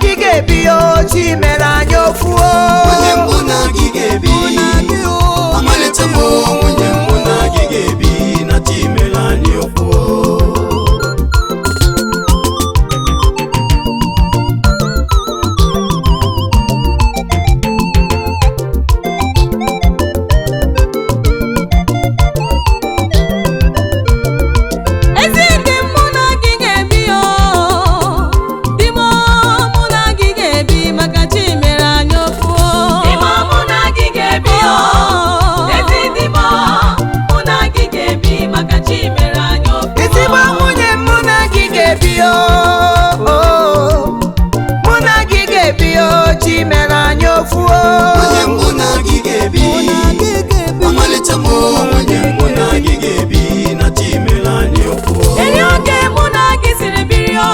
gị ga-ebi o, chi mere anyị ofu o. Nwunye mụ na gị ga-ebi, ọmalịcha m, nwunye mụ na gị ga-ebi na chi mere anyị ofu o. Ezi ndị mụ na gị ga-ebi o, di m, mụ na gị ga-ebi maka chi mere anyị ofu o. Di m, mụ na gị ga-ebi o. Ezi di m, mụ na gị ga-ebi maka chi mere anyị ofu o. Ezigbo nwunye, mụ na gị ga-ebi o, mụ na gị ga-ebi o, chi mere anyị ofu o. Nwunye mụ na gị ga-ebi, ọmalịcha m, nwunye mụ na gị ga-ebi na chi mere anyị ofu o. Eri oge mụ na gị siri biri o,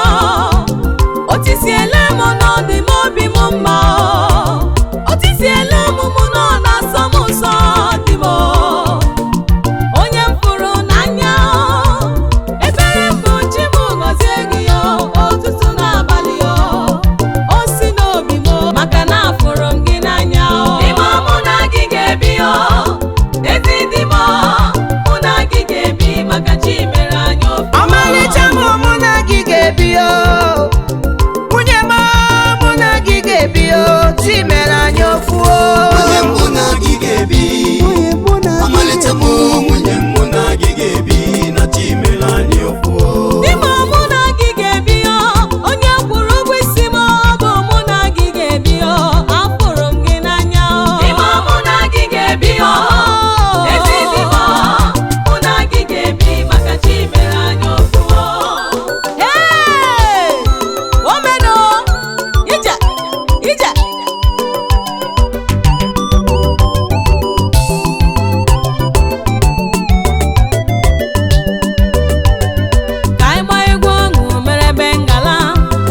otisiele m n'ọdị m obi m mma o, otisiele m mụ nọ na-asọ m nsọ dị m o. Onye m fụrụ n'anya o, ebere m bụ chi m gọzie gị o, ụtụtụ n'abalị o, o si n'obi m o, maka na afụrụ m gị n'anya o. Di m, mụ na gị ga-ebi o, ezi di m, mụ na gị ga-ebi maka chi mere anyị ofu. Ọmalịcha m, mụ na gị ga-ebi o, nwunye m, mụ na gị ga-ebi o, chi mere anyị ofu o. Nwunye mụ na gị ga-ebi, ọmalịcha m, nwunye mụ na gị ga-ebi na chi mere anyị ofu o. Di m, mụ na gị ga-ebi o, onye kwụrụ ụgwọ isi m, ọ bụ mụ na gị ga-ebi o, afụrụ m gị n'anya o. Di m, mụ na gị ga-ebi o, ezi di m, mụ na gị ga-ebi maka chi mere anyị ofu o. Hey! Omeno! Ije! Ije! Ka anyị gbaa egwu ọṅụ mere ebe ngala,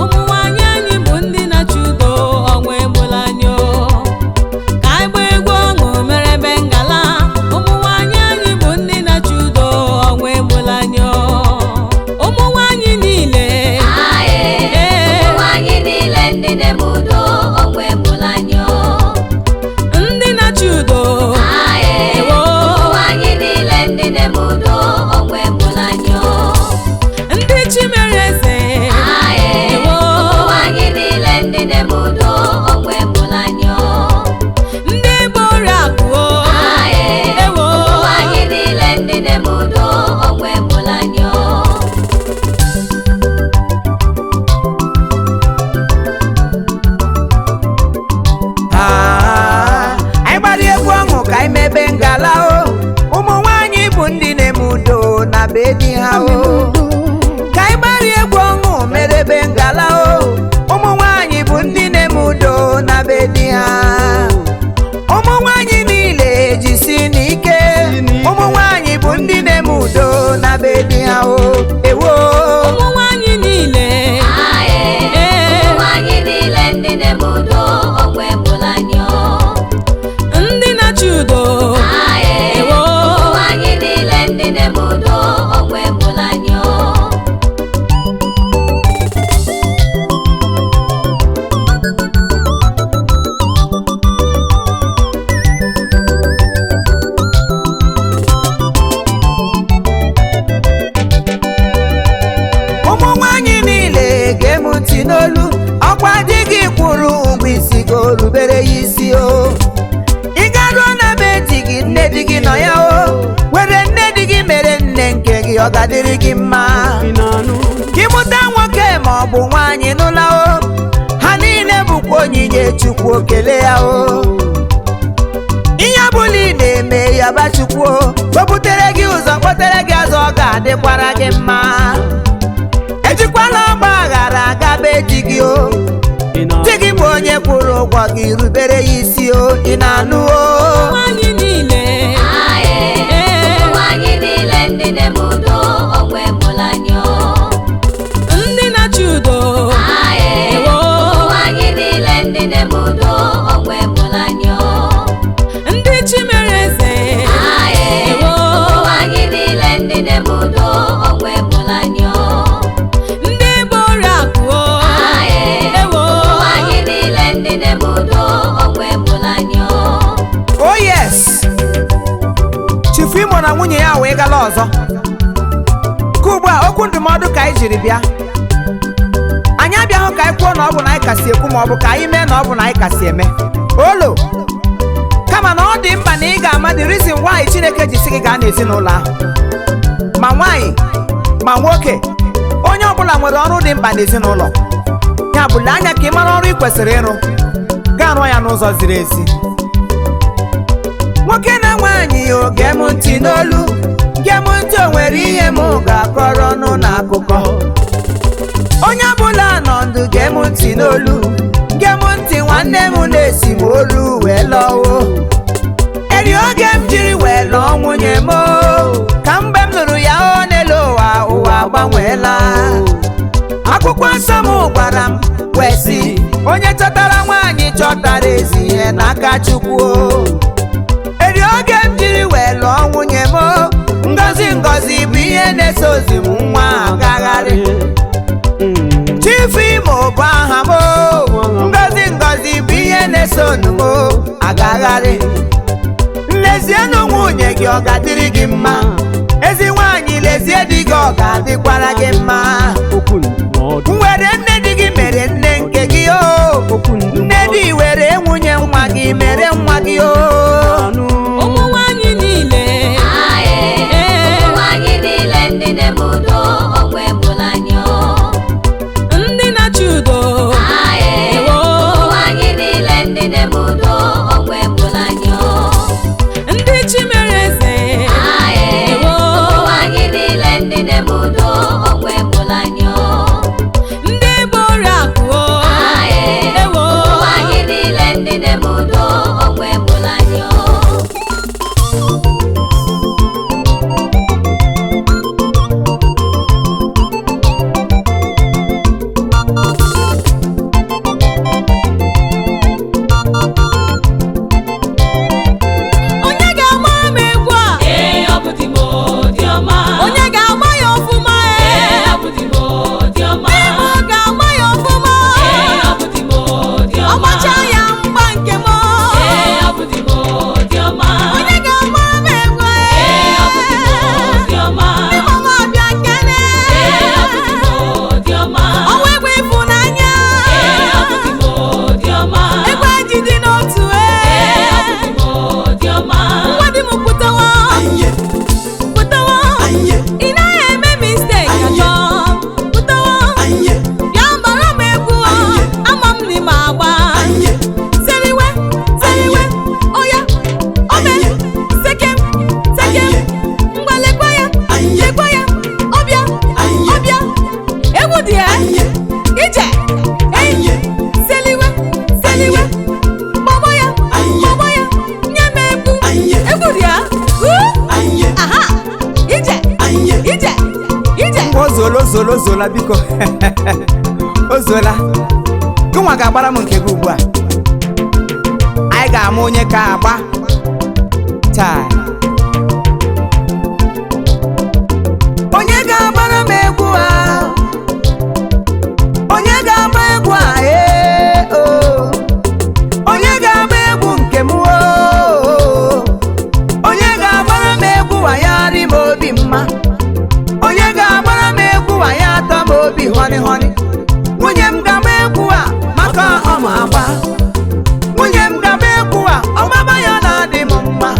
ụmụ nwanyị anyị bụ ndị na-achị udo, ọnwa egbula anyị o. Ka anyị gbaa egwu ọṅụ mere ebe ngala, ụmụ nwanyị anyị bụ ndị na-achị udo, ọnwa egbula anyị o. Ụmụ nwanyị niile. Ee. Ụmụ nwanyị niile ndị na-eme udo, ọnwa egbula anyị o. Ndị na-achị udo. Ewo. Ụmụ nwanyị niile ndị na-eme udo, ọnwa egbula anyị o. Ndị chi mere eze. Ewo. Ụmụ nwanyị niile ndị na-eme udo, ọnwa egbula anyị o. Ndị bụ oriakụ o. Ewo. Ụmụ nwanyị niile ndị na-eme udo, ọnwa egbula anyị o. Ah, anyị gbara egwu ọṅụ ka anyị mebe ngala o, ụmụ nwanyị bụ ndị na-eme udo na be di ha o. Ka anyị gbara egwu ọṅụ merebe ngala o, ụmụ nwanyị bụ ndị na-eme udo na be di ha. Ụmụ nwanyị niile jisi n'ike, ụmụ nwanyị bụ ndị na-eme udo na be di ha o, ewo. Ụmụ nwanyị niile. Ee. Ụmụ nwanyị niile ndị na-eme udo, ọnwa egbula anyị o. Ndị na-achị udo. Ewo. Ụmụ nwanyị niile ndị na-eme udo, ọnwa egbula anyị o. Ụmụ nwanyị niile ga-emu ntị n'olu, ọkwa di gị kwụrụ ụgwọ isi gị, o rubere ya isi o. Ị garuo na be di gị, nne di gị nọ ya o, were nne di gị mere nne nke gị, ọ ga-adịrị gị mma. Ka ịmụta nwoke ma ọ bụ nwaanyị nụla o, ha niile bụkwa onyinye Chukwu, okele ya o. Ihe ọbụla ị na-eme, ya ba Chukwu o, o butere gị ụzọ, kpọtere gị azụ, ọ ga-adịkwara gị mma. Ejikwala ọgba aghara gaba di gị o. Di gị bụ onye kwụrụ ụgwọ gị, rubere ya isi o. Ị na-anụ o? Nwanyị niile. Ee. Ụmụ nwanyị niile ndị na-eme udo, ọnwa egbula anyị o. Ndị na-achị udo. Ewo. Ụmụ nwanyị niile ndị na-eme udo, ọnwa egbula anyị o. Ndị chi mere eze. Ewo. Ụmụ nwanyị niile ndị na-eme udo, ọnwa egbula anyị o. Ndị bụ oriakụ o. na nwunye ya wee gala ọzọ. Ka ugbu a, okwu ndụmọdụ ka anyị jiri bịa. Anyị abịaghị ka anyị kwuo na ọ bụ na anyị kasị ekwu, ma ọ bụ ka anyị mee na ọ bụ na anyị kasị eme olo, kama na ọ dị mkpa na ị ga-ama the reason why Chineke ji sị gị gaa n'ezinụlọ ahụ. Ma nwaanyị ma nwoke, onye ọbụla nwere ọrụ dị mkpa n'ezinụlọ ya. Bụ, lee anya ka ị mara ọrụ ị kwesịrị ịrụ, gaa rụọ ya n'ụzọ ziri ezi. Nwoke na nwaanyị, o gee m ntị n'olu, gee m ntị. O nwere ihe m ga-akọrọ nụ n'akụkọ. Onye ọbụla nọ ndụ, gee m ntị n'olu, gee m ntị. Nwanne m na-esi m olu wee lọwo. Eri oge m jiri wee lụọ nwunye m o, ka mgbe m lụrụ ya, o n'elu ụwa, ụwa agbanweela. Akwụkwọ nsọ m gwara m wee sị, onye chọtara nwaanyị chọtara ezi ihe n'aka Chukwu o. Eri oge m jiri wee lụọ nwunye m o, ngozi ngozi bụ ihe na-eso ozi m nwa agagharị. Chief Imo bụ aha m o, ngozi ngozi bụ ihe na-eso onu m o, agagharị. Lezienụ nwunye gị, ọ ga-adịrị gị mma. Ezi nwaanyị, lezie di gị, ọ ga-adịkwara gị mma. Okwu ndụmọdụ. Were nne di gị mere nne nke gị o. Okwu ndụmọdụ. Nne di, were nwunye nwa gị mere nwa gị o. Anụ. Ụmụ nwanyị niile. Ae, ụmụ nwanyị niile ndị na-eme udo, onwe egbula anyị o. Ndị na-achị udo. Ae, Ewo. ụmụ nwanyị niile ndị na-eme udo, onwe egbula anyị o. Ndị chi mere eze. Ae, Ewo. ụmụ nwanyị niile ndị na-eme udo, onwe egbula anyị o. Ndị bụ oriakụ o. Ae, Ewo. ụmụ nwanyị niile ndị na-eme udo, onwe egbula anyị o. Onye ga-agba m egwu a? Ee, ọ bụ di m o, dị ọma. Onye ga-agba ya ọfụma? Ee, Ee. ọ bụ di m o, dị ọma. Di m ga-agba ya ọfụma. Ee, ọ bụ di m o, dị ọma. Ọgbacha ya mgba nke m. Ee, ọ bụ di m o, dị ọma. Onye ga-agba m egwu? Ee, ọ bụ di m o, dị ọma. Di m ọbịa kene. Ee, ọ bụ di m o, dị ọma. Ọnwa egwu ịfụnanya. Ee, ọ bụ di m o, dị ọma. Egwu ejidi n'otu. Ee, ọ bụ Ee. di m o, dị ọma. Nwa di m pụtawa, Anye, pụtawa. anye, Ị naghị eme mistake atọ. Pụtawa. anye, Bịa gbara m egwu ọ, ama m n'ime agba. anye, Seriwe, seriwe, oya, ome, sekem, sekem, ngwa lekwa ya, lekwa ya, ọbịa, ọbịa, egwu dị ya, ije, ei, seliwe, seliwe, gbọgbọ ya, gbọgbọ ya, nye m egwu, egwu dị ya, anye, aha, ije, anye. ije, ije. O zuola, o zuola, o zuola, biko, o zuola. Gịnwa ga-agbara m nke gị ugbu a. Anyị ga-ama onye ka agba taa. Onye ga-agbara m egwu a? Onye ga-agba egwu a? Ee o, onye ga-agba egwu nke m? O, onye ga-agbara m egwu a ya rị m obi mma? Onye ga-agbara m egwu a ya atọ m obi họnị họnị? Nwunye m ga-agba egwu a maka ọma agba. Nwunye m ga-agba egwu a, ọgbaba ya na-adị m mma.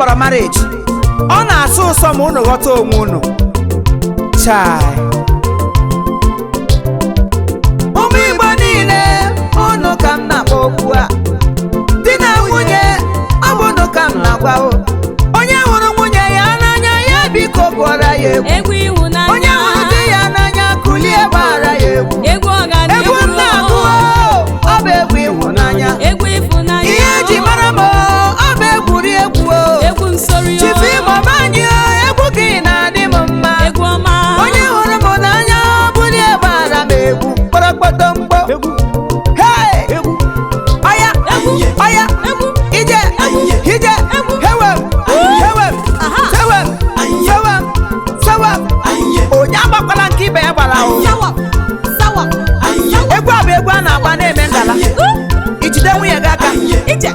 kpọrọ marriage. Ọ na-asụ ụsọ ma unu ghọta onwe unu. Chai, ụmụ Igbo niile, unu ka m na-akpọ okwu a. Di na nwunye, ọ bụ unu ka m na-agwa o. Onye hụrụ nwunye ya n'anya, ya biko gụọra ya egwu. Egwu ịhụnanya. Onye hụrụ di ya n'anya, kulie gbara ya egwu. Egwu ọganihu. Egwu m na-agụ o, ọ bụ egwu ịhụnanya. Egwu ịfụnanya. Ihe eji mara m o, ọ bụ egwuregwu o. Egwu nsori o. Chifu Imo banyị o, egwu gị na-adị m mma. Egwu ọma. Onye hụrụ m n'anya, bulie gbara m egwu kpọrọkpọtọ mkpọ. Hey! Ọya! Ọya! Ije! Ije! Hewem! Hewem! Sewem! Sewem! Sewem! Onye agbakwala nke ibe ya gbara o. Sawa, sawa, Egwu a bụ egwu a na-agba na-eme ngala. Ijide nwunye gị aka. ije.